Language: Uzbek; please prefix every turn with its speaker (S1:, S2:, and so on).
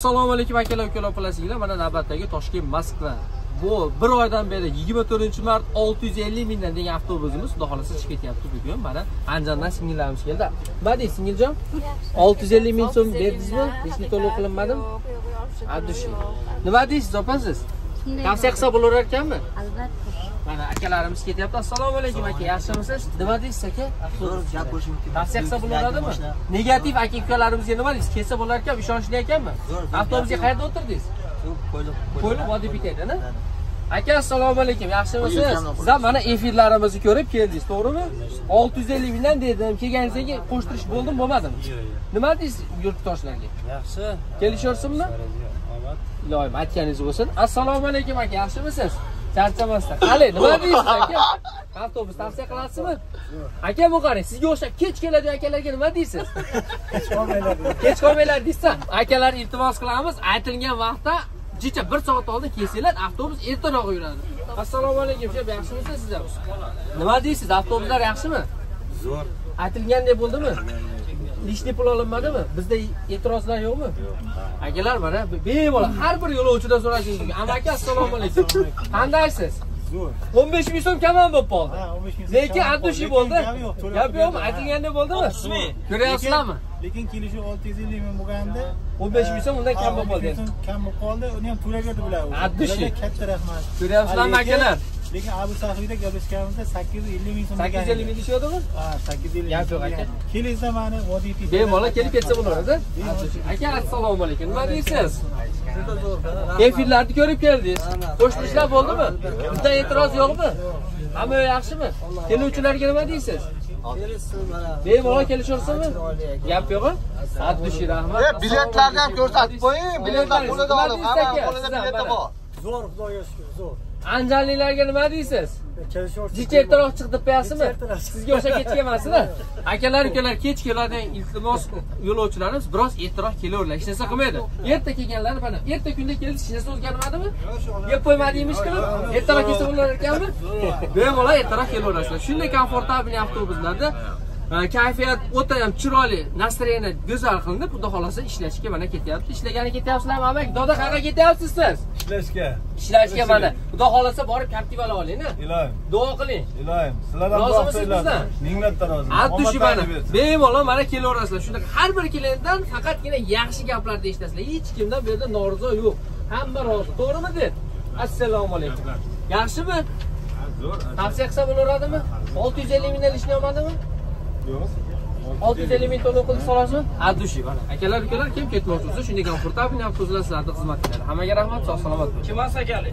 S1: Assalomu alaykum akalar, ukalar, opalar, singillar. Mana navbatdagi Toshkent Moskva. Bu bir oydan beri 24 mart 650 mingdan degan avtobusimiz xudo xolasa chiqib ketyapti bugun. Mana Andijondan singillarimiz keldi. Nima deysiz, singiljon? 650 ming so'm berdingizmi? Лишний to'lov qilinmadimi? От души. Nima deysiz, opa siz? Tavsiya qilsa bo'lar ekanmi?
S2: Albatta.
S1: Mana akalarimiz ketyapti. Assalomu alaykum aka, yaxshimisiz? Nima deysiz aka?
S3: Zo'r, gap bo'lishi mumkin.
S1: Tavsiya qilsa bo'laveradimi? Negativ aka ukalarimizga nima deysiz? Kelsa bo'lar ekan, ishonchli ekanmi?
S3: Zo'r, zo'r.
S1: Avtobusga qayerda o'tirdingiz?
S3: Qo'yliq.
S1: Qo'yliq Vodiy Bekatda, aka, assalomu alaykum, yaxshimisiz? Siz ham mana efirlarimizni ko'rib keldingiz, to'g'rimi? 650 mingdan dedim, kelganingizdan keyin qo'shtirish bo'ldimi, bo'lmadimi? Nima deysiz yurtdoshlarga?
S3: Yaxshi.
S1: Kelishersinmi?
S3: Omad.
S1: Iloyim, aytganingiz bo'lsin. Assalomu alaykum aka, yaxshimisiz? Charchamasdan. Qali, nima deysiz aka? Avtobus tavsiya qilasizmi? Aka, bu qarang, sizga o'xshab kech keladigan akalarga nima deysiz?
S3: Kech qolmanglar.
S1: Kech qolmanglar deysiz. Akalar, iltimos qilamiz, aytilgan vaqtda jicha bir soat oldin kelsanglar, avtobus ertaroq yuradi. Assalomu alaykum, shef, yaxshimisiz siz ham? Nima deysiz, avtobuslar yaxshimi?
S3: Zo'r.
S1: Aytilgandek bo'ldimi? Лишний pul olinmadimi? Bizda e'tirozlar yo'qmi? Akalar, mana bemalol har bir yo'lovchidan so'rashingiz mumkin. Amaki, assalomu alaykum. Qandaysiz?
S3: Zo'r.
S1: 15 ming so'm kamam bo'lib qoldi.
S3: Ha, 15 ming so'm
S1: Lekin
S3: kamam
S1: от души
S3: bo'ldi.
S1: bo'ldi.
S3: Lekin gap yo'q, to'lab
S1: Gap yo'qmi?
S3: berdi.
S1: Aytilgandek bo'ldimi?
S3: 30 ming.
S1: Ko'ryapsizlarmi?
S3: Lekin kelishuv 650 ming bo'lganda
S1: 15 ming so'm undan kam bo'lib qoldi.
S3: 15 ming so'm kam bo'lib qoldi. Uni ham to'lab berdi bular.
S1: От души.
S3: Ularga katta rahmat.
S1: Ko'ryapsizlarmi akalar?
S3: Lekin Abu Sahiyda gaplashganimizda 850 ming so'm
S1: 850 ming deyishyaptimi?
S3: Ha, 850
S1: Gap yo'q aka.
S3: Kelingizda mani Vodiy
S1: Bemalol kelib ketsa bo'laveradi. Aka, assalomu alaykum. Nima deysiz? Efirlarni ko'rib keldingiz. Qo'shtirishlar bo'ldimi? Bizda e'tiroz yo'qmi? Hamma yaxshimi? Keluvchilarga nima deysiz?
S3: Kelishsin mana.
S1: Bemalol kelishaversinmi? Gap yo'q. От души rahmat.
S4: Biletlarni ham ko'rsatib qo'ying. Biletlar qo'lida
S1: Nima
S4: olib,
S1: deysiz
S4: hamma
S1: aka?
S4: qo'lida
S1: Siz ham
S4: bileti
S1: mana.
S4: bor.
S3: Zo'r, xudoga shukr, zo'r.
S1: Andijonliklarga nima deysiz?
S3: Kelishaversin.
S1: Jicha ertaroq chiq deb qo'yasizmi?
S3: Jicha ertaroq chiq.
S1: Sizga o'xshab kech kelmasin-a? Akalar, ukalar, kech keladigan iltimos yo'lovchilarimiz biroz ertaroq kelaverlar. Hech narsa qilmaydi. Erta kelganlar mana erta kunda keldi, hech narsa o'zgarmadimi? Yeb qo'ymadingmi hech qilib? Ertaroq kelsa bo'lar ekanmi? Bemalol ertaroq kelaverasizlar. Shunday комфортабельный avtobuslarda kayfiyat o'ta ham chiroyli, настроение go'zal qilinib, xudo xolasa ishlashga mana ketyapti. Ishlagani ketyapsizlarmi, amaki? Doda, qayerga ketyapsiz siz?
S5: Ishlashga.
S1: Ishlashga mana. Xudo xolasa borib Captiva'lar oling, a?
S5: Iloyim,
S1: Duo qiling.
S5: iloyim. Sizlar ham duo
S1: Rozimisiz
S5: qilinglar.
S1: bizdan?
S5: Minglatda roziman.
S1: От души mana.
S5: Omad bersin.
S1: Bemalol mana kelaverasizlar. Shunaqa har bir klientdan faqatgina yaxshi gaplarni eshitasizlar. Hech kimdan bu yerda norizo yo'q. Hamma rozi. To'g'rimi deb? Assalomu alaykum. Yaxshimi?
S5: Zo'r.
S1: Tavsiya qilsa bo'laveradimi? 650 mingdan лишний olmadimi?
S5: Yo'q.
S1: 650 ming to'lov qilib solasizmi? От души mana. Akalar, ukalar, kim ketmoqchi bo'lsa, shunday комфортабельный avtobuslar sizlarni xizmat qiladi. Hammaga rahmat, sog' salomat bo'ling.
S6: Kim akali?